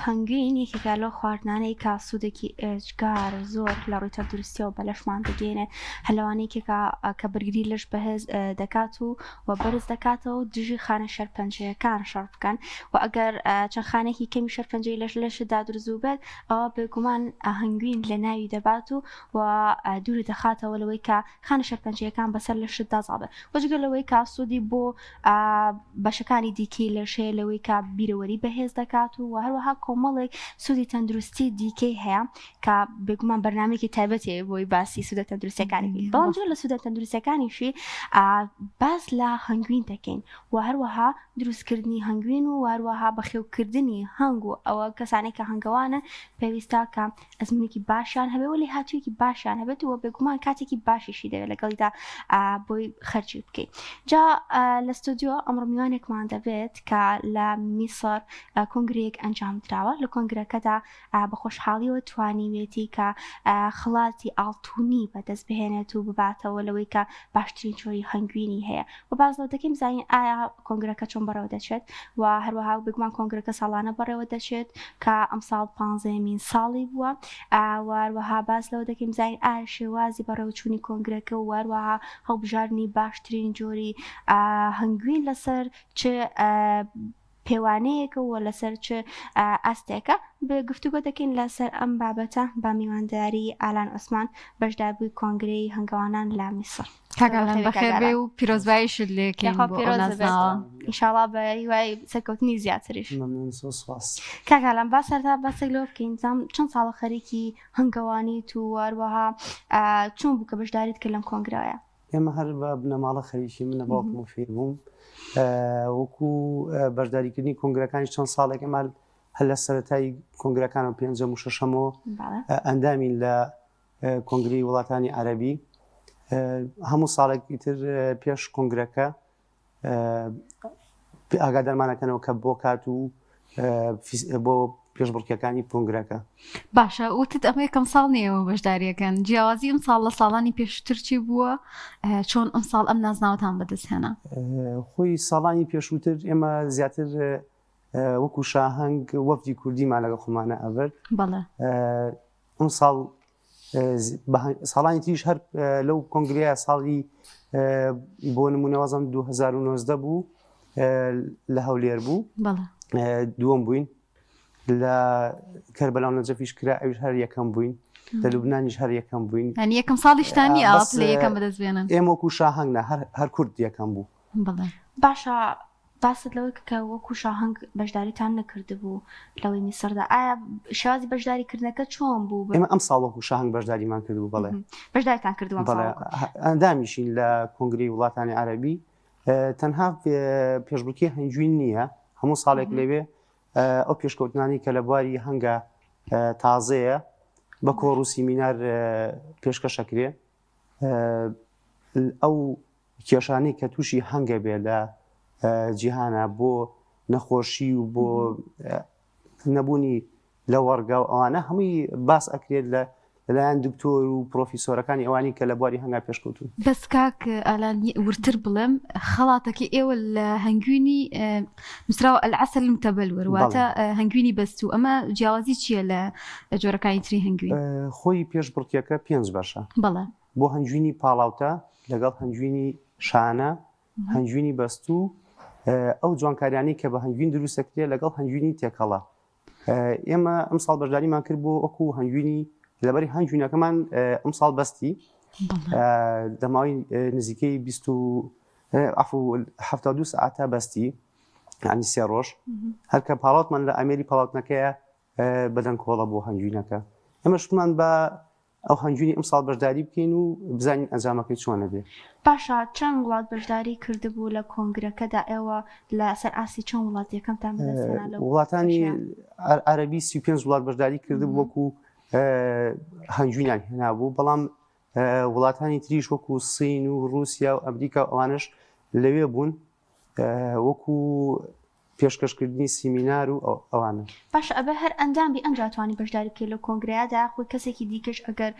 هەنگوین یەکێکە لەو خواردنانەی کە سوودێکی ئێجگار زۆر لە ڕووی تەندروستیەوە بە لەشمان دەگەێنێت هەر لەوانە یەکێکە کە بەرگری لەش بەهێز دەکات و و بەرز دەکاتەوە و دژی خانە شەرپەنجەیەکان شەڕ بکەن و ئەگەر چەند خانێکی کەمی شەرپەنجەی لەش لەشتدا دروست بێت ئەوە بێگومان هەنگوین لە ناوی دەبات و و دووری دەخاتەوە لەوەی کە خانە شەرپەنجەیەکان بەسەر لەشتدا زاڵ بێت و جگە لەوەی کە سوودی بۆ بەشەکانی دیکەی لەش هەیە لەوەی کە بیرەوەری بەهێز دەکات و هەروەها کۆمەڵێک سوودی تەندروستی دیکەی هەیە کە بێگومان بەرنمێکی تایبەتی هەیە بۆی باسی سوودە تەندروستیەکانی بکەین بەڵام جگە لە سوودە تەندروستیەکانیشی باس لە هەنگوین دەکەین و هەروەها دروستکردنی هەنگوین و هەروەها بەخێوکردنی هەنگ و ئەوە کەسانێک کە هەنگەوانە پێویستە کە ئەزمونێکی باشیان هەبێ و لێهاتوویەکی باشیان هەبێت و بێگومان کاتێکی باشیشی دەوێت لەگەڵیدا بۆی خەرجی بکەیت جا لە ستۆدیۆ ئەمڕۆ میوانێکمان دەبێت کە لە میسڕ کۆنگرەیەک ئەنجام دراوە لە کۆنگرەکەدا بە خۆشحاڵیەوە توانیوێتی کە خڵاتی ئاڵتونی بەدەست بهێنێت و بباتەوە لەوەی کە باشترین جۆری هەنگوینی هەیە و باس لەوە دەکەین بزانین ئایا کۆنگرەکە چۆن بەڕێوە دەچێت و هەروەها بێگومان کۆنگرەکە ساڵانە بەڕێوە دەچێت کە ئەمساڵ پانزەیەمین ساڵی بووە و هەروەها باس لەوە دەکەین بزانین ئایا شێوازی بەڕێوەچوونی کۆنگرەکە و هەروەها هەڵبژاردنی باشترین جۆری هەنگوین لەسەر چ پێوانەیەکە و لەسەر چ ئاستێکە گفتوگۆ دەکەین لەسەر ئەم بابەتە بە میوانداری ئالان عوسمان بەشداربووی کۆنگرەی هەنگەوانان لە میسڕ. کاک ئالان بەخێر بێ و پیرۆزباییشت لێکەین یاخوا بۆ ئەو پیرۆز بێت نازناوە. ئینشاڵا بە هیوای سەرکەوتنی زیاتریش. مەمنون زۆر سوپاس. کاک ئالان با سەرەتا باسێک لەوە بکەین بزانم چەند ساڵە خەریکی هەنگەوانیت و هەروەها چۆن بوو کە بەشداریت کرد لەم کۆنگرەیە؟ ئێمە هەر بە بنەماڵە خەریکی من لە باوکمەوە فێر بووم وەکو بەشداریکردنی کۆنگرەکانی چەند ساڵێک ئەمە هەر لە سەرەتای کۆنگرەکانەوە پێنجەم و شەشەمەوە ئەندامین لە کۆنگری وڵاتانی عەربی هەموو ساڵێک ئیتر پێش کۆنگرەکە ئاگادارمانەکەنەوە کە بۆ کات و بۆ پێشبڕکێکانی کۆنگرەکە. باشە وتت ئەمە یەکەم ساڵ نییە ئێوە بەشداریەکەن جیاوازی ئەم ساڵ لە ساڵانی پێشتر چی بووە چۆن ئەم ساڵ ئەم نازناوەتان بەدەستهێنا؟ خۆی ساڵانی پێشووتر ئێمە زیاتر وەکو شاهەنگ وەفدی کوردیمان لەگەڵ خۆمانە ئەبرد بەڵێ ئەم ساڵ ساڵانی تریش هەر لەو کۆنگرەیە ساڵی بۆ نمونە وازم 2019 بوو لە هەولێر بوو دووەم بووین لە کەربەلا و نەجەفیش کرا ئەویش هەر یەکەم بووین لە لوبنانیش هەر یەکەم بووین یعنی یەکەم ساڵیشتان نییە پلە یەکەم بەدەست بێنن ئێمە وەکو شاهەنگ نا هەر هەر کورد یەکەم بوو باشە باست لەوە کرد کە وەکو شاهەنگ بەشداریتان نەکردبوو لەوەی میسردا ئایا شێوازی بەشداری کردنەکە چۆن بوو؟ ئێمە ئەمساڵ وەکو شاهەنگ بەشداریمان کردبوو بەڵێ. بەشداریتان کردبوو ئەمساڵ بەڵێ وەکو ئەندامیشین لە کۆنگرەی وڵاتانی عەرەبی تەنها پێشبڕکێ هەنگوین نییە هەموو ساڵێک لەوێ ئەو پێشکەوتنانی کە لە بواری هەنگە تازەیە بە کۆڕ و سیمینار پێشکەشەکرێ ئەو کێشانەی کە تووشی هەنگە بێ لە جیهانە بۆ نەخۆشی و بۆ نەبوونی لە وەڕگا و ئەوانە هەمووی باس ئەکرێت لە لەلایەن دکتۆر و پرۆفیسۆرەکانی ئەوانی کە لە بواری هەنگا پێشکەوتون. بەس کاک ئالان وردتر بڵێم خەڵاتەکەی ئێوە لە هەنگوینی نووسراوە العسل المتبلور واتە هەنگوینی بەستوو ئەمە جیاوازی چییە لە جۆرەکانی تری هەنگوین؟ خۆی پێشبڕکێکە پێنج بەشە. بەڵێ. بۆ هەنگوینی پاڵاوتە لەگەڵ هەنگوینی شانە، هەنگوینی بەستوو، ئەو جوانکاریانەی کە بە هەنگوین دروست دەکرێت لەگەڵ هەنگوینی تێکەڵە. ئێمە ئەمساڵ بەشداریمان کرد بۆ وەکو هەنگوینی لەبەری هەنگوینەکەمان ئەمساڵ بەستی دەماوی نزیکەی 20 عفو 72 ساعتە بەستی ینی سێ ڕۆژ هەرکە پاڵاوتمان لە ئامێری پاڵاوتنەکەیە بەدەنگ کۆڵە بۆ هەنگوینەکە ئێمە شتمان بە ئەو هەنگوینی ئەمساڵ بەشداری بکەین و بزانین ئەنجامەکەی چۆنە بێ. باشە چەند وڵات بەشداری کردبوو لە کۆنگرەکەدا ئێوە لە سەر ئاستی چەند وڵات یەکەمتان بەدەست هێنا لەو وڵاتانی بەشەیان؟ عەرەبی 35 وڵات بەشداری کردبوو وەکو هەنگوینیان هێنابوو بەڵام وڵاتانی تریش وەکو سین و رووسیا و ئەمریکا و ئەوانش لەوێ بوون وەکو پێشکەشکردنی سیمینار و ئەوانە. باشە ئەبێ هەر ئەندام بی ئەنجا توانی بەشداری بکەی لەو کۆنگرەیەدا یاخود کەسێکی دیکەش ئەگەر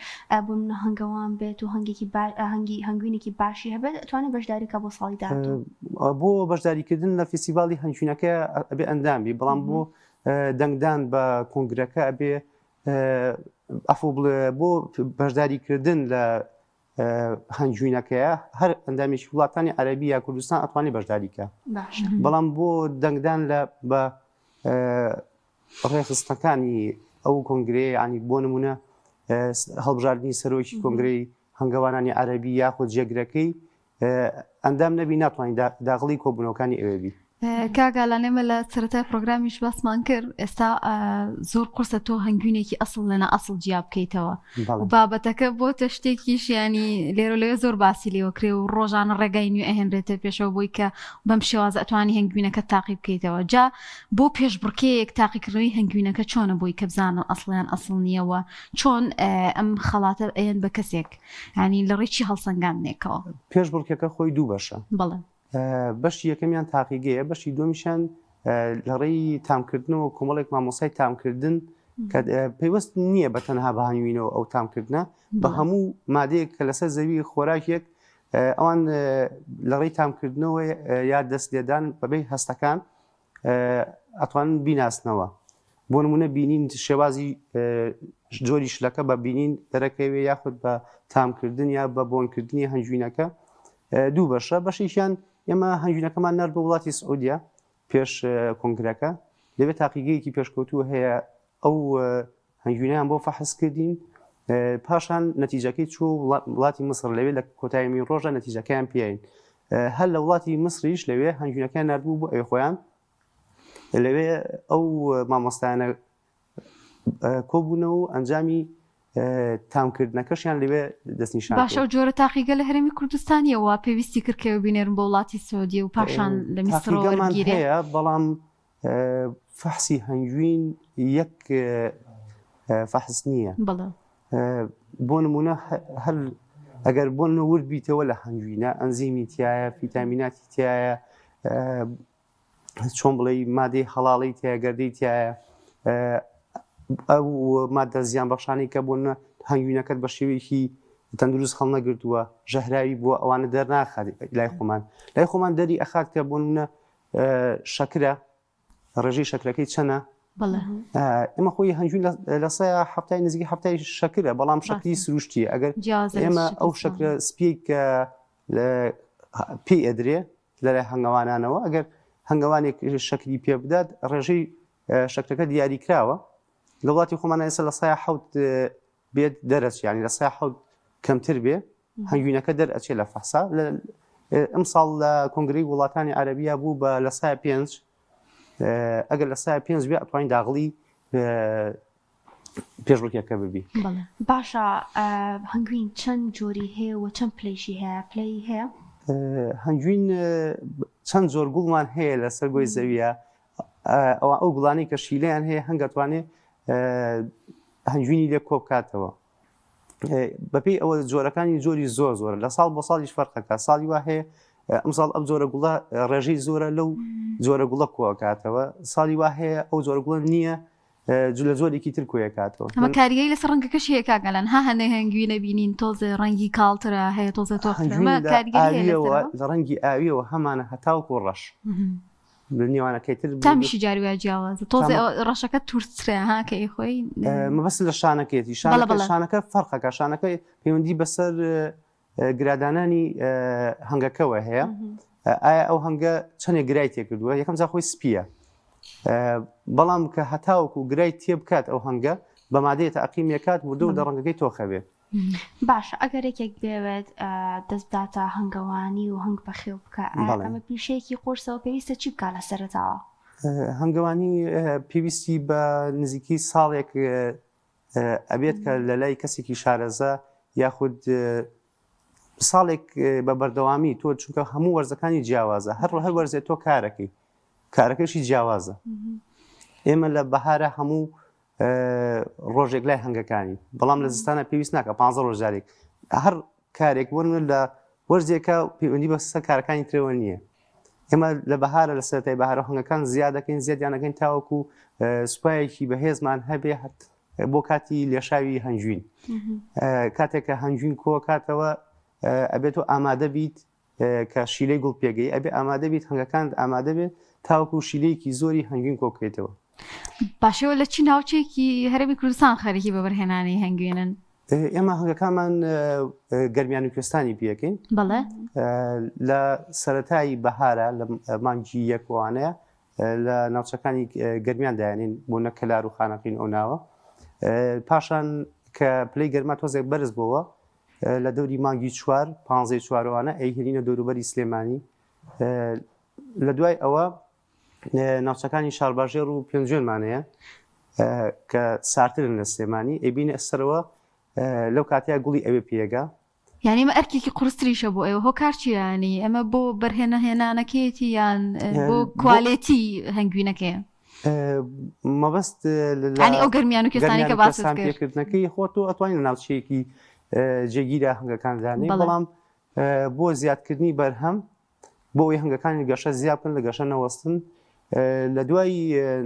بۆ نمونە هەنگەوان بێت و هەنگێکی با هەنگی هەنگوینێکی باشی هەبێت ئەتوانێ بەشداری بکا بۆ ساڵی داهاتوو؟ بۆ بەشداریکردن لە فیستیڤاڵی هەنگوینەکە ئەبێ ئەندام بی بەڵام بۆ دەنگدان بە کۆنگرەکە ئەبێ ئەفو بڵێ بۆ بەشداریکردن لە هەنگوینەکەیە هەر ئەندامێکی وڵاتانی عەربی یا کوردستان ئەتوانێت بەشداریکە بەڵام بۆ دەنگدان لە بە ڕێخستەکانی ئەو کۆنگرەیە ینی بۆ نمونە هەڵبژاردننی سەرۆکی کۆنگرەی هەنگەوانانی عەربی یاخود جێگرەکەی ئەندام نەبی ناتوانانی داغڵی کۆبوونەوەکانی ئەوێ بی. کاک ئالان ئێمە لە سەرەتای پرۆگرامیش باسمان کرد ئێستا زۆر قورسە تۆ هەنگوینێکی ئەسڵ لە نائەسڵ جیا بکەیتەوە و بابەتەکە بۆتە شتێکیش ینی لێرە لەوێ زۆر باسی لێوەکرێ و ڕۆژانە ڕێگای نوێ ئەهێنرێتە پێشەوە بۆی کە بەم شێوازە ئەتوانی هەنگوینەکە تاقی بکەیتەوە جا بۆ پێشبڕکێیەک تاقیکردنەوەی هەنگوینەکە چۆنە بۆی کە بزانن ئەسڵیان ئەسڵ نییەوە چۆن ئەم خەڵاتە ئەیەن بە کەسێک ینی لە ڕێی چی هەڵسەنگاندنێکەوە؟ پێشبڕکێکە خۆی دوو بەشە. بەڵێ. بەشی یەکەمیان تاقیگەیە، بەشی دووەمیشیان لە ڕێی تامکردنەوە کۆمەڵێک مامۆسای تامکردن کە پەیوەست نییە بە تەنها بە هەنگوینەوە ئەو تامکردنە بە هەموو مادەیەک کە لەسەر زەوی خۆراکێک ئەوان لە ڕێی تامکردنەوە یا دەست لێدان بەبێ هەستەکان ئەتوانن بیناسنەوە بۆ نمونە بینین شێوازی جۆری شلەکە بە بینین دەرەکەوێ یاخود بە تامکردن یا بە بۆنکردنی هەنگوینەکە دوو بەشە بەشێکیان ئێمە هەنگوینەکەمان نرد بۆ وڵاتی سعودیە پێش کۆنگرەکە لەوێ تاقیگەیەکی پێشکەوتوو هەیە ئەو هەنگوینیان بۆ فەحس کردین پاشان نەتیجەکەی چوو وڵاتی مسر لەوێ لە کۆتایمین ڕۆژە نەتیجەکەیان پێین هەر لە وڵاتی مسریش لەوێ هەنگوینەکەیان نردبوو بۆ ئەوێ خۆیان لەوێ ئەو مامۆستایانە کۆبوونەوە و ئەنجامی تامکردنەکەشیان لەوێ دەستنیشان باشە ئەو جۆرە تاقیگە لە هەرێمی کوردستانیەوە پێویستی کرد کە بینێرن بۆ وڵاتی سعودیە و پاشان لە میسرەوە تاقیگەمان هەیە بەڵام فەحسی هەنگوین یەک فەحس نییە بۆ نمونە هەر ئەگەر بۆ ورد بیتەوە لە هەنگوینە ئەنزیمی تایە فیتامیناتی تایە چۆن بڵێ مادەی هەڵاڵی تایە گەردەی تایە ئەو مادە زیان بەخشانی کە بۆ هەنگوینەکەت بە شێوەیەکی تەندروست هەڵنەگرتووە ژەهراوی بووە ئەوانە دەرناخات لای خۆمان لای خۆمان دەری ئەخات کە بۆ نمونە شەکرە ڕێژەی شەکرەکەی چەنە ئێمە خۆی هەنگوین لە سە هەفتای نزیکی هەفتای شەکرە بەڵام شەکری سروشتیە ئەگەر ئێمە ئەو شەکرە سپیەی کە پێی ئەدرێ لەلای هەنگەوانانەوە ئەگەر هەنگەوانێک شەکری پێ بدات ڕێژەی شەکرەکە دیاری کراوە لە وڵاتی خۆمان ئێستا لە سای حوت بێت دەرەچ ینی لە سای حوت کەمتر بێ هەنگوینەکە دەرئەچێ لە فەحسا ئەم ساڵ لە کۆنگرەی وڵاتانی عەربیە بوو بە لە سای پێنج ئەگەر لە سای پێنج بێ ئەتوانین داغڵی پێشبڕکێکە ببی. باشە هەنگوین چەند جۆری هەیە و چەند پلەیشی هەیە پلەی هەیە؟ هەنگوین چەند جۆر گوڵمان هەیە لەسەر گۆی زەویە ئەوە ئەو گوڵانی کە شیلەیان هەیە هەنگەتوانێ هەنگوینی لێ کۆبکاتەوە بەپێی ئەوە جۆرەکانی جۆری زۆر زۆرە لە ساڵ بۆ ساڵیش فەرقەکە ساڵی وا هەیە ئەمساڵ ئەم جۆرە گوڵە ڕێژەی زۆرە لەو جۆرە گوڵە کۆکاتەوە ساڵی وا هەیە ئەو جۆرە گوڵە نییە لە جۆرێکی تر کۆیەکاتەوە ئەمە کاریگەری لەسەر ڕەنگەکەش هەیە کاک ئەلان ها هەنێ هەنگوینە بینین تۆزێ ڕەنگی کاڵترە هەیە تۆزێ تۆخترە ئەمە کاریگەری هەیە لەسەرەوە لە ڕەنگی ئاویەوە هەمانە هەتاوکو ڕەش لە نێوانەکەی تر تامیشی جاری وایە جیاوازە تۆزێ ڕەشەکە تورترە ها کە ئی خۆی مەبەست لە شانەکەیەتی شانەکە شانەکە فەرقەکە شانەکە پەیوەندی بەسەر گرادانانی هەنگەکەوە هەیە ئایا ئەو هەنگە چەندێک گرای تێکردووە یەکەم جا خۆی سپیە بەڵام کە هەتاوەکو گرای تێ بکات ئەو هەنگە بە مادەیە تاقیمیەکات وردە و دەڕەنگەکەی تۆخەبێ باشە ئەگەر یەکێک بێوێت دەست بداتە هەنگەوانی و هەنگ بەخێو بکە ئەمە پیشەیەکی قورسەوە پێویستە چی بکە لە سەرەتاوە؟ هەنگەوانی پێویستی بە نزیکی ساڵێک ئەبێت کە لە لای کەسێکی شارەزا یاخود ساڵێک بە بەردەوامی تۆ چونکە هەموو وەرزەکانی جیاوازە هەر هەر وەرزێ تۆ کارەکەی کارەکەشی جیاوازە ئێمە لە بەهارە هەموو ڕۆژێک لای هەنگەکانی بەڵام لە زستانە پێویست ناکە پ ڕۆژ جارێک هەر کارێک بۆ لە وەرزێکە پەیوەندی بە سە کارەکانی ترەوە نییە ئێمە لە بەهارە لە سەرەتای بەهارە هەنگەکان زیاد دەکەین زیادیانەکەین تاوەکو سوپایەکی بەهێزمان هەبێ هەت بۆ کاتی لێشاوی هەنگوین کاتێک کە هەنگوین کۆکاتەوە ئەبێت و ئامادە بیت کە شیلەی گوڵ پێگەی ئەبێ ئامادە بیت هەنگەکانت ئامادە بێت تاوەکو شیلەیەکی زۆری هەنگوین کۆبکەیتەوە. باشەوە لە چی ناوچێکی هەرێمی کوردستان خەریکی بەبەرهێنانی هەنگوێنن؟ ئێمە هەنگەکانمان گەرمیان و کوێستانی پێەکەین بەڵێ لە سەتایی بەهارە لە مانگی یەکوانەیە لە ناوچەکانی گەرمیان دایانین بۆ نە کەلار و خانەقین ئەو ناوە پاشان کە پلەی گەرما تۆزێک بەرز بۆوە لە دەوری مانگی چوار پانزەی چوارەوانە ئەیهێنینە دەوروبەری سلێمانی لە دوای ئەوە ناوچەکانی شارباژێڕ و پێنجوێنمان هەیە کە سارترن لە سلێمانی ئەیبینە سەرەوە لەو کاتەیە گوڵی ئەوێ پێگا یانی ئەمە ئەرکێکی قورستریشە بۆ ئێوە هۆکار چییە ینی ئەمە بۆ بەرهێنەهێنانەکەیەتی یان بۆ کوالێتی هەنگوینەکەیە مەبەست ینی ئەو گەرمیان و کوێستانی کە باست کرد پێکردنەکەی خۆت و ئەتوانین لە ناوچەیەکی جێگیرا هەنگەکان دانێ بەڵام بۆ زیادکردنی بەرهەم بۆ ئەوەی هەنگەکانی گەشە زیاد بکەن لە گەشە نەوەستن لە دوای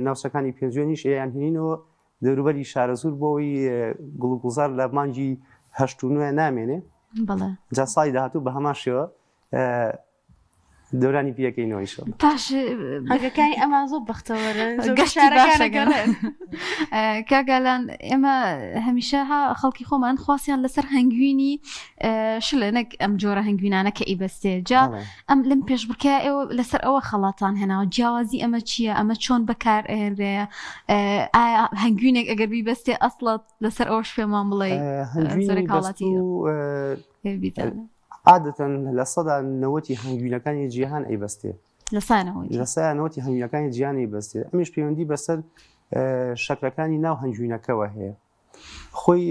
ناوچەکانی پێنجوێنیش ئەیان هێنینەوە دەوروبەری شارەزوور بۆ ئەوەی گوڵ و گوڵزار لە مانگی هەشت و نوێ نامێنێ بەڵێ جا ساڵی داهاتوو بە هەمان شێوە دەورانی پیەکەینەوە ئیشەڵا. باش هەنگەکانی ئەمان زۆر بەختەوەرن زۆر گەشتی شارەکان باشەکەن. ئەگەڕێن. کاک ئالان ئێمە هەمیشە ها خەڵکی خۆمان خواسیان لەسەر هەنگوینی شلە نەک ئەم جۆرە هەنگوینانە کە ئیبەستێ جا ئەم لەم پێشبڕکێ ئێوە لەسەر ئەوە خەڵاتان هێناوە جیاوازی ئەمە چییە ئەمە چۆن بەکار ئەهێنرێ ئایا هەنگوینێک ئەگەر بیبەستێ ئەسڵەت لەسەر ئەوەش پێمان بڵێ هەنگوینی بەستوو عادەتەن لە سەدا نەوەتی هەنگوینەکانی جیهان ئەیبەستێ لە سانەوەی لە سەدا نەوەتی هەنگوینەکانی جیهان ئەیبەستێ ئەمیش پەیوەندی بەسەر شەکرەکانی ناو هەنگوینەکەوە هەیە خۆی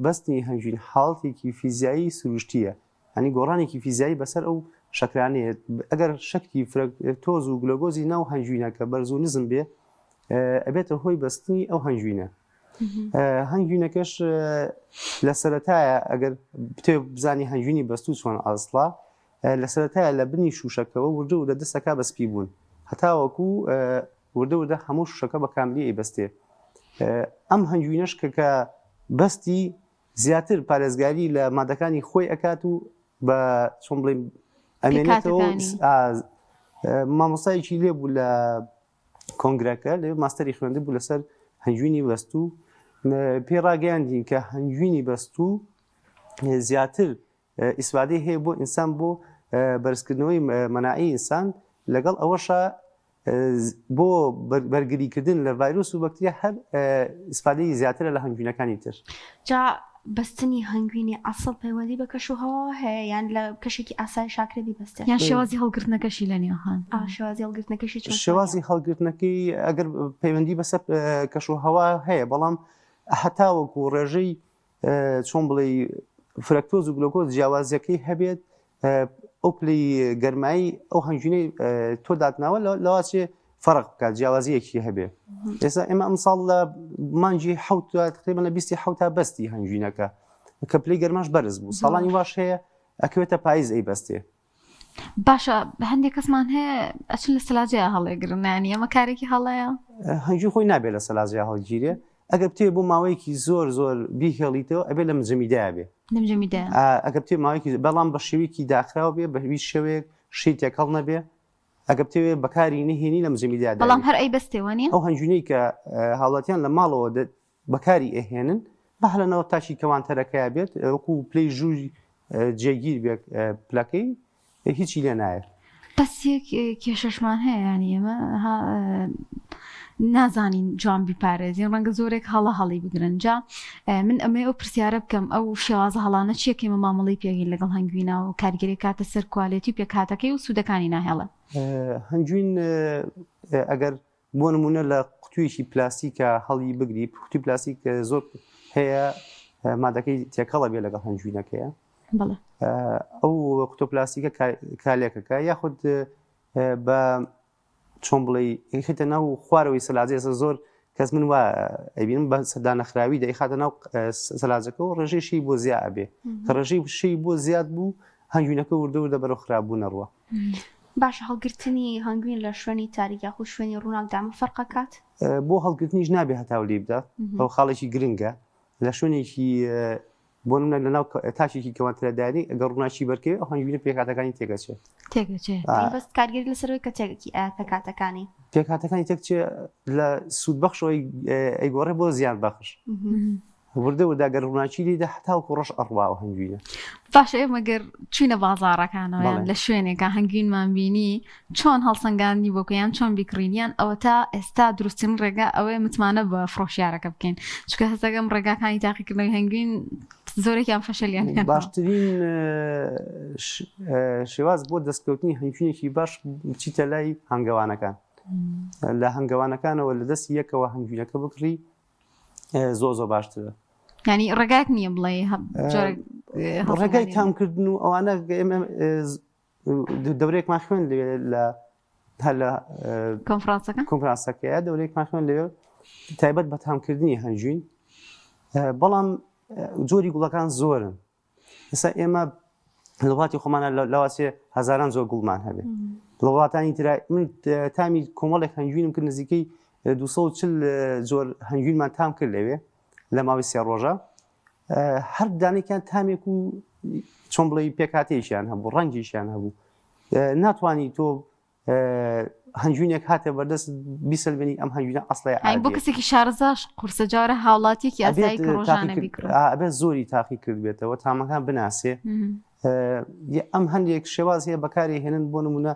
بەستنی هەنگوین حاڵەتێکی فیزیایی سروشتییە، یانی گۆڕانێکی فیزیایی بەسەر ئەو شەکرانەیە، ئەگەر شەکری فرەکتۆز و گلۆگۆزی ناو هەنگوینەکە بەرز و نزم بێ ئەبێتە هۆی بەستنی ئەو هەنگوینە. هەنگوینەکەش لە سەرەتایە ئەگەر بتێ بزانی هەنگوینی بەستوو چۆن ئەسڵا لە سەرەتایە لە بنی شوشەکەوە وردە وردە دەستەکا بە سپی بوون هەتاوەکو وردە وردە هەموو شوشەکە بە کاملی ئەیبەستێ ئەم هەنگوینەش کە کە بەستی زیاتر پارێزگاری لە مادەکانی خۆی ئەکات و بە چۆن بڵێم ئەمێنێتەوە مامۆستایەکی لێ بوو لە کۆنگرەکە لێ ماستەری خوێندە بوو لەسەر هەنگوینی بەستوو پێ ڕاگەیاندین کە هەنگوینی بەستوو زیاتر ئیسفادەی هەیە بۆ ئینسان بۆ بەرزکردنەوەی مەناعی ئینسان لەگەڵ ئەوەشا بۆ بەرگریکردن لە ڤایرۆس و بەکتریا هەر ئیسفادەی زیاترە لە هەنگوینەکانی تر. جا بەستنی هەنگوینی عەسڵ پەیوەندی بە کەش و هەواوە هەیە یان لە کەشێکی ئاسایی شاکرە بیبەستێ؟ یان شێوازی هەڵگرتنەکەشی لە نێوان؟ ئا شێوازی هەڵگرتنەکەشی چۆن چۆنیە؟ شێوازی هەڵگرتنەکەی ئەگەر پەیوەندی بەسەر کەش و هەوا هەیە بەڵام هەتاوەکو ڕێژەی چۆن بڵێی فرەکتۆز و گلۆکۆز جیاوازیەکەی هەبێت ئەو پلەی گەرمایی ئەو هەنگوینەی تۆ داتناوە لەواچێ فەرق بکات جیاوازیەکی هەبێ ئێستا ئێمە ئەمساڵ لە مانگی حوت تقریبا لە 20 حوتا بەستی هەنگوینەکە کە پلەی گەرماش بەرز بوو ساڵانی واش هەیە ئەکەوێتە پاییز ئەی بەستێ باشە هەندێک کەسمان هەیە ئەچن لە سەلاجەیە هەڵێگرن ینی ئەمە کارێکی هەڵەیە هەنگوین خۆی نابێت لە سەلاجەیە هەڵگیرێ ئەگەر بتێ بۆ ماوەیەکی زۆر زۆر بیهێڵیتەوە ئەبێ لە مجەمیدایە بێ لەمجەمیدایە ئەگەر بتێ ماوەیەکی بەڵام بە شێوەیەکی داخراو بێ بە هیچ شێوەیەک شی تێکەڵ نەبێ ئەگەر بتەوێ بەکاری نهێنی لە مجەمیدایە بەڵام هەر ئەی بەستێوە نیە ئەو هەنگوینەی کە هاوڵاتیان لە ماڵەوە بەکاری ئەهێنن بە هەلەنەوە تاکی کەوانتەرەکەیا بێت وەکو پلەی ژووری جێگیر بێت پلەکەی هیچی لێ نایەت. بەس یەک کێشەشمان هەیە یانی ئێمە ها نازانین جوان بیپارێزین ڕەنگە زۆرێک هەڵە هەڵی بگرن جا من ئەمەی ئەو پرسیارە بکەم ئەو شێوازە هەڵانە چییە کە ئێمە مامەڵەی پێگەین لەگەڵ هەنگوینا و کاریگەری کاتە سەر کوالێتی و پێکهاتەکەی و سوودەکانی ناهێڵێ. هەنگوین ئەگەر بۆ نموونە لە قوتوویەکی پلاستیکە هەڵی بگری قوتوی پلاستیک زۆر هەیە مادەکەی تێکەڵە بێ لەگەڵ هەنگوینەکەیە ئەو قوتۆ پلاستیکە کالێکەکە یاخود بە چۆن بڵێ خیتە ناو خوارەوەی سەلاجە ئێستا زۆر کەس من وا ئەبینم بە سەدانەخراوی دەیخاتە ناو سەلاجەکە و ڕێژەی شی بۆ زیاد ئەبێ کە ڕێژەی شی بۆ زیاد بوو هەنگوینەکە وردە وردە بەرەو خراپبوون ئەڕوا. باشە هەڵگرتنی هەنگوین لە شوێنی تاریک یاخود شوێنی ڕووناکدا ئەمە فەرق ئەکات؟ بۆ هەڵگرتنیش نابێ هەتاو لێی بدات ئەو خاڵێکی گرنگە لە شوێنێکی. بۆ نمونە لەناو تاکێکی کەوانترە دانی ئەگەر ڕووناکی بەرکەوێ ئەو هەنگوینە پێکهاتەکانی تێکەچێ تێکەچێ بەس کارگەری لەسەرەوەی کە تێکەکی پێکهاتەکانی پێکهاتەکانی تێکچێ لە سوود بەخشەوەی ئەیگۆڕێ بۆ زیان بەخش وردە وردە گەر ڕووناکی لیدا هەتاوەکو ڕەش ئەڕوا ئەو هەنگوینە. باشە ئێمە گەر چوینە بازاڕەکانەوە یان لە شوێنێکا هەنگوینمان بینی چۆن هەڵسەنگاندنی بۆ بکەین یان چۆن بیکڕین یان ئەوەتا ئێستا دروستترین ڕێگا ئەوەیە متمانە بە فڕۆشیارەکە بکەین چونکە هەستەکەم ڕێگاکانی تاقیکردنەوەی هەنگوین زۆرێکیان فەشەلیان هێناوە. باشترین شێواز بۆ دەستکەوتنی هەنگوینێکی باش بچیتە لای هەنگەوانەکان لە هەنگەوانەکانەوە لە دەستی یەکەوە هەنگوینەکە بکڕی زۆر زۆر باشترە ینی ڕێگایەک نییە بڵێ ڕێگای تامکردن و ئەوانە ئێمە دەورێکمان خوێن لێ لە هەر لە کۆنفرانسەکە کۆنفرانسەکەیە دەورێکمان خوێن لێ تایبەت بە تامکردنی هەنجوین بەڵام جۆری گوڵەکان زۆرن ئێستا ئێمە لە وڵاتی خۆمانە لەواسێ هەزاران زۆر گوڵمان هەبێ لە وڵاتانی ترا من تامی کۆمەڵێک هەنگوینم کرد نزیکەی 240 جۆر هەنگوینمان تام کرد لەوێ لە ماوەی سێ ڕۆژە هەر دانێکیان تامێک و چۆن بڵێ پێکاتێکیان هەبوو ڕەنگیشیان هەبوو ناتوانانی تۆ هەنگوینێک هاتە بەردەست بیسەلمێنی ئەم هەنگوینە ئەسڵی ئەی بۆ کەسێکی شارەزاش قورسە جارە هاوڵاتیەکی ئاسایی کە ڕۆژانە بیکڕێت ئەبێت زۆری تاقی کردبێتەوە تامەکان بناسێ ئەم هەندێک شێواز هەیە بەکاری هێنن بۆ نمونە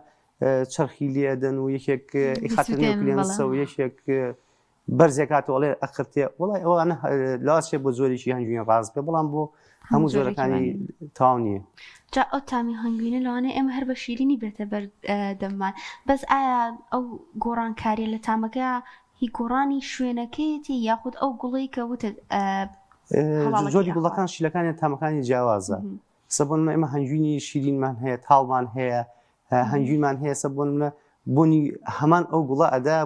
چرخی لێدەن و یەکێک خاتر نێوکلێنسە و یەکێک بەرزێکاتەوە ئەڵێ ئەقرتێ وڵی ئەوانە لاسێ بۆ زۆرێکی هەنگوین ڕاست بێ بەڵام بۆ هەموو زۆرەکانی تاو نییە. جا ئەو تامی هەنگوینە لەوانەیە ئێمە هەر بە شیرینی بێتە بەر دەممان بەس ئایا ئەو گۆڕانکاریە لە تامەکە هی گۆڕانی شوێنەکەیەتی یاخود ئەو گوڵەی کە وتت زۆری گوڵەکان شیلەکانیان تامەکانی جیاوازە سە بۆ نمونە ئێمە هەنگوینی شیرینمان هەیە تاڵمان هەیە هەنگوینمان هەیە سە بۆ نمونە بۆنی هەمان ئەو گوڵە ئەدا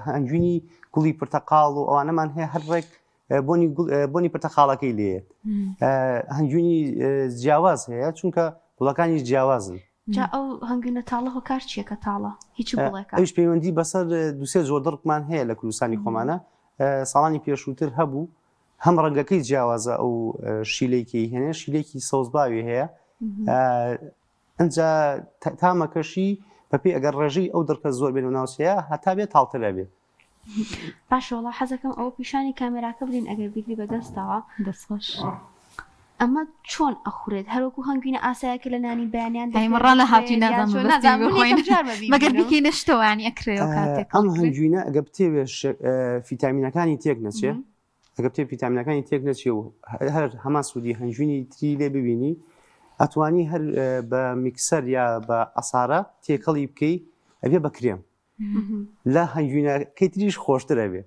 هەنگوینی گوڵی پرتەقاڵ و ئەوانەمان هەیە هەر ڕێک بۆنی بۆنی پرتەقاڵەکەی لێت هەنگوینی جیاواز هەیە چونکە گوڵەکانی جیاوازن جا ئەو هەنگوینە تاڵە هۆکار چییە کە تاڵە هیچ گوڵێکە ئەویش پەیوەندی بەسەر دوسێ زۆر دڕکمان هەیە لە کوردستانی خۆمانە ساڵانی پێشووتر هەبوو هەم ڕەنگەکەی جیاوازە ئەو شیلەی کەی هێنێ شیلێکی سەوزباوی هەیە ئەجا تامەکەشی بەپی ئەگەر ڕێژەی ئەو دڕکە زۆر بێن و ناوچەیە هەتا بێت تاڵتر ئەبێ. باشە وەڵا حەزەکەم ئەوە پیشانی کامێراکە بدەین ئەگەر بیگری بەدەستەوە. دەست خۆش. ئەمە چۆن ئەخورێت هەروەکو هەنگوینە ئاسایەکە لە نانی بەیانیان دەکرێت ئەی ڕا لە هاتووی نازانم بەس بخۆین مەگەر بیکەینە شتەوە یانی ئەکرێ ئەو کاتێک ئەم هەنگوینە ئەگە بتەوێ فیتامینەکانی تێک نەچێ ئەگە بتەوێ فیتامینەکانی تێک نەچێ و هەر هەمان سوودی هەنگوینی تری لێ ببینی ئەتوانی هەر بە میکسەر یا بە عەسارە تێکەڵی بکەی ئەبێ بە کرێم لە هەنگوینەکەی تریش خۆشتر ئەبێ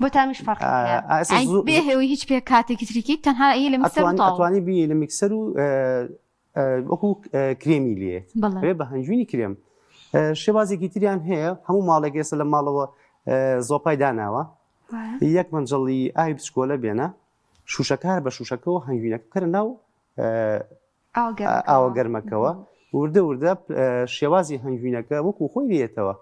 بۆ تامیش فەرقی هەیە. ئا، ئێستا ئەی زۆ- بێ هێوی هیچ پێ کاتێکی تریکی تەنها ئی لە میکسەر و ئەتوانی تاو ئەتوانی بی لە میکسەر و ئە، ئە، وەکو ئە، کرێمی لێ بەڵێ ئەبێ بە هەنگوینی کرێم ئە، شێوازێکی تریان هەیە هەموو ماڵێک ئێستا لە ماڵەوە ئە، زۆپای داناوە وایە. یەک مەنجەڵی ئاوی بچکۆلە بێنە شوشەکە هەر بە شوشەکەوە هەنگوینەکە بکەرە ناو ئە، ئاوە گەرمەکەوە وردە وردە شێوازی هەنگوینەکە وەکو خۆی لێتەوە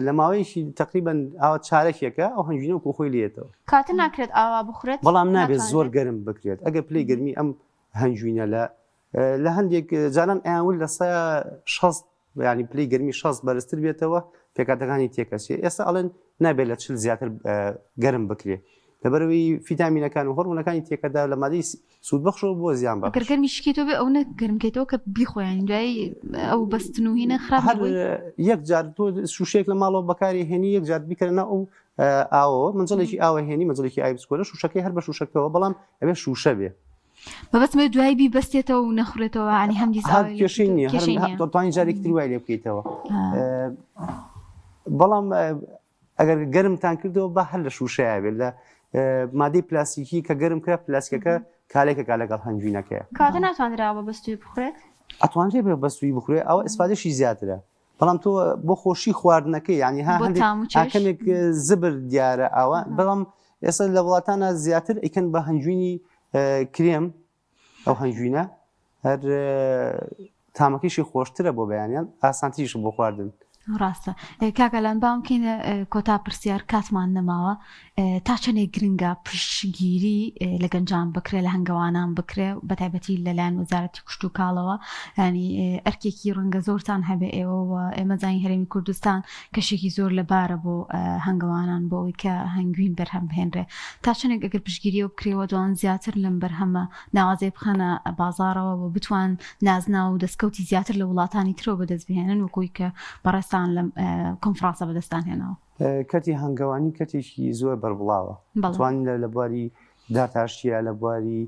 لە ماوەیەکی تقریبا ئاوە چارەکێکە ئەو هەنگوینە وەکو خۆی لێتەوە کاتە ناکرێت ئاوا بخورێت بەڵام نابێت زۆر گەرم بکرێت ئەگەر پلەی گەرمی ئەم هەنگوینە لە لە هەندێک جاران ئەیان لە 60 یانی پلەی گەرمی 60 بەرزتر بێتەوە پێکاتەکانی تێکەچێ ئێستا ئەڵێن نابێت لە چل زیاتر گەرم بکرێ لەبەرەوەی فیتامینەکان و هۆرمونەکانی تێکەدا لە مادەی سوودبەخشەوە بۆ زیان بەخش گەر گەرمی شکێتەوە بێ ئەو نە گەرمکەیتەوە کە بیخۆیان دوای ئەو بەستن و هینە خراپ هەر یەک جار تۆ شوشێک لە ماڵەوە بەکاری هێنی یەک جار بیکەرە ناو ئەو ئاوەوە مەنجەڵێکی ئاوە هێنی مەنجەڵێکی ئاوی بچکۆلە شوشەکەی هەر بە شوشەکەوە بەڵام ئەبێ شوشە بێ مەبەستمە دوای بیبەستێتەوە و نەخورێتەوە ینی هەمدیس هەر کێشەی نییە هەر توانی جارێکی تر وای لێ بکەیتەوە بەڵام ئەگەر گەرمتان کردەوە بە هەر لە شوشەیە بێت لە مادەی پلاستیکی کە گەرم کرا پلاستیکەکە کالێکەکە لەگەڵ هەنگوینەکەیە کاتە ناتوانرا بە بەستوی بخورێت ئەتوانرێ بە بەستوی بخورێ ئەوە ئیسفادەشی زیاترە بەڵام تۆ بۆ خۆشی خواردنەکەی ینی ها کەمێک زبر دیارە ئەوە بەڵام ئێستا لە وڵاتانە زیاتر ئەیکەن بە هەنگوینی کرێم ئەو هەنگوینە هەر تامەکەیشی خۆشترە بۆ بەیانیان ئاسانتریش بۆ خواردن. ڕاستە کاکە لان بام بکەینە کۆتا پرسیار کاتمان نەماوە. تا چەندێک گرنگە پشتگیری لە گەنجان بکرێ لە هەنگەوانان بکرێ بەتایبەتی لەلایەن وەزارەتی کشتوکاڵەوە ینی ئەرکێکی ڕەنگە زۆرتان هەبێ ئێوە و ئێمە زانین هەرێمی کوردستان کەشێکی زۆر لەبارە بۆ هەنگەوانان بۆ ئەوەی کە هەنگوین بەرهەم بهێنرێ تا چەندێک ئەگەر پشتگیریەوە بکرێەوە دوان زیاتر لەم بەرهەمە ناوازەیە بخەنە بازاڕەوە و بتوان نازناو و دەستکەوتی زیاتر لە وڵاتانی ترەوە بەدەست بهێنن وەکوی کە بەڕێزتان لەم کۆنفرانسە بەدەستان هێناوە. کەرتی هەنگەوانی کەرتێکی زۆر بەربڵاوە توانین لە بواری داتاشتیە لە بواری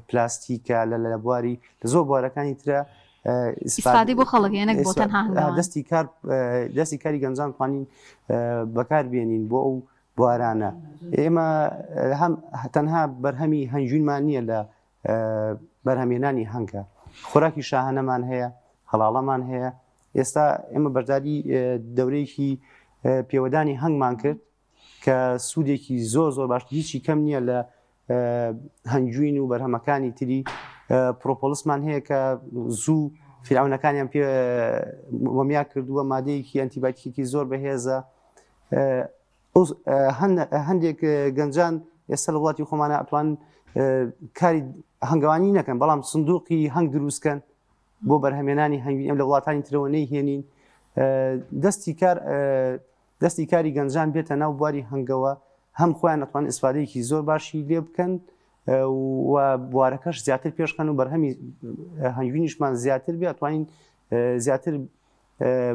پلاستیکە لە لە بواری لە زۆر بوارەکانی ترە ئیسفادەی بۆ خەڵک هەیە نەک بۆ تەنها هەنگەوان. دەستی کار دەستی کاری گەنجان توانین بەکار بێنین بۆ ئەو بوارانە ئێمە هەم تەنها بەرهەمی هەنگوینمان نییە لە بەرهەمێنانی هەنگە خۆراکی شاهانەمان هەیە هەڵاڵەمان هەیە ئێستا ئێمە بەشداری دەورەیەکی پێوەدانی هەنگمان کرد کە سوودێکی زۆر زۆر باش هیچی کەم نییە لە هەنگوین و بەرهەمەکانی تری پرۆپۆلسمان هەیە کە زوو فیرعونەکانیان پێ مۆمیا کردووە مادەیەکی ئەنتیبایتیکی زۆر بەهێزە هەندێک گەنجان ئێستا لە وڵاتی خۆمانە ئەتوان کاری هەنگەوانی نەکەن بەڵام سندوقی هەنگ دروستکەن بۆ بەرهەمێنانی هەنگوین ئەم لە وڵاتانی ترەوە نەیهێنین دەستی کار دەستی کاری گەنجان بێتە ناو بواری هەنگەوە هەم خۆیان ئەتوان ئیسفادەیەکی زۆر باشی لێ بکەن و بوارەکەش زیاتر پێشخەن و بەرهەمی هەنگوینیشمان زیاتر بێ ئەتوانین زیاتر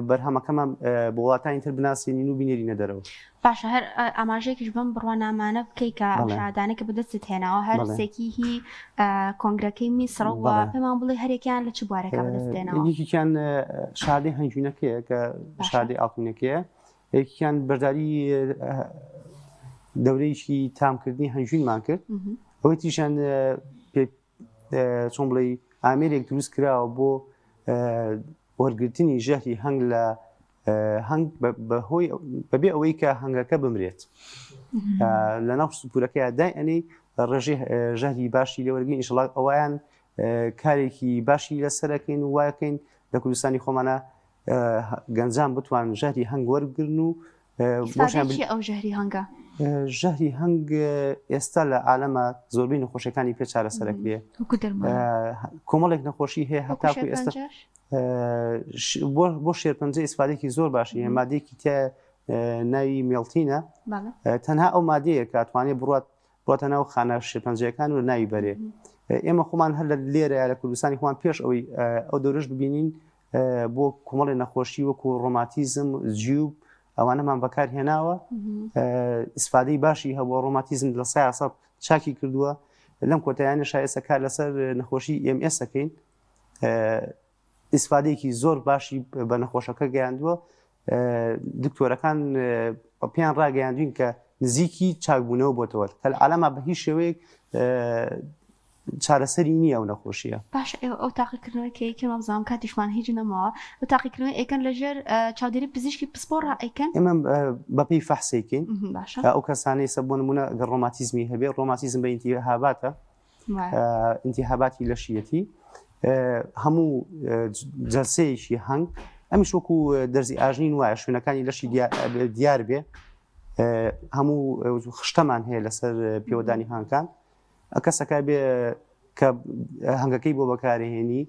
بەرهەمەکەمان بۆ وڵاتانی تر بناسێنین و بینێرینە دەرەوە. باشە هەر ئاماژەیەکیش بەم بڕوانامانە بکەی کە ئەم شەهادانەی کە بەدەستت هێناوە هەر سێکی هی کۆنگرەکەی میسڕە و پێمان بڵێ هەرێکیان لە چ بوارێکە بەدەست هێناوە؟ یەکێکیان شادەی هەنگوینەکەیە کە شادەی ئاڵتونەکەیە یەکیان بەشداری دەورەیەکی تامکردنی هەنگوینمان کرد ئەوەی تریشیان چۆن بڵێ ئامێرێک دروست کراوە بۆ وەرگرتنی ژەهری هەنگ لە هەنگ بەهۆی بەبێ ئەوەی کە هەنگەکە بمرێت لە ناو سپورەکەی دای ئەنی ڕێژەی ژەهری باشی لێوەرگین ئیشڵا ئەویان کارێکی باشی لەسەرەکەین و وایەکەین لە کوردستانی خۆمانە گەنجان بتوان ژەهری هەنگ وەرگرن و ئەو ژەهری هەنگە ژەهری هەنگ ئێستا لە عالەمە زۆربەی نەخۆشیەکانی پێ چارەسەرەکرێ کۆمەڵێک نەخۆشی هەیە هەتاکو ئێستا بۆ شێرپەنجە ئیسفادێکی زۆر باشی هەیە مادەیەکی تیا ناوی مێڵتینە تەنها ئەو مادەیە کە توانێت بڕات بڕاتە ناو خانە شێرپەنجەکان و ناوی بەرێ ئێمە خۆمان هەر لە لێرە لە کوردستانی خۆمان پێش ئەوەی ئەو دەورش ببینین بۆ کۆمەڵی نەخۆشی وەکو ڕۆماتیزم جیوب ئەوانەمان بەکار هێناوە ئیسفادەی باشی هەبووە ڕۆماتیزم لە سایاسە چاکی کردووە لەم کۆتایانە شایسە کار لەسەر نەخۆشی MS ەکەین ئیسفادەیەکی زۆر باشی بە نەخۆشەکە گەیاندووە دکتۆرەکان پێیان ڕاگەیاندوین کە نزیکی چاکبوونەوە بۆتەوە کە لە عالەما بە هیچ شێوەیەک چارەسەری نییە ئەو نەخۆشیە. باشە ئێوە ئەو تاقیکردنەوەی کە ئەیکەن وابزانم کاتیشمان هیچ نەماوە ئەو تاقیکردنەوەی ئەیکەن لەژێر چاودێری پزیشکی پسپۆڕا ئەیکەن؟ ئێمە بەپێی فەحس ئەیکەین باشە ئەو کەسانەی سە بۆ نمونە گەر ڕۆماتیزمی هەبێ ڕۆماتیزم بە ئینتیهاباتە ئینتیهاباتی لەشیەتی هەموو جەلسەیەکی هەنگ ئەمیش وەکو دەرزی ئاژنین وایە شوێنەکانی لەشی دیار بێ هەموو خشتەمان هەیە لەسەر پێوەدانی هەنگەکان کەسەکە بێ کە هەنگەکەی بۆ بەکارهێنی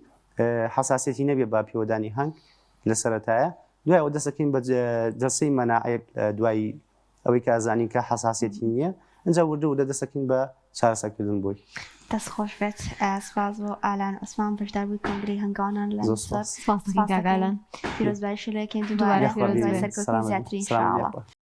حساسەتی نەبێ با پێوەدانی هەنگ لە سەرەتایە دوای ئەوە دەسەکەین بە جەلسەی مەناعێک دوای ئەوەی کە ئەزانین کە حەساسیەتی نییە ئینجا وردە وردە دەسەکەین بە چارەسەرکردن بۆی. دەست خۆش بێت سپاس بۆ ئالان عوسمان بەشداربووی کۆنگرەی هەنگاوانان لە زۆر میسر سپاس. سپاس دەکەین سپاس کاک دەکەین ئالان. پیرۆزباییش لێکەین دووبارە دووبارە پیرۆز بێ. سەرکەوتنی زیاتری سلام ان شاء الله. لێ.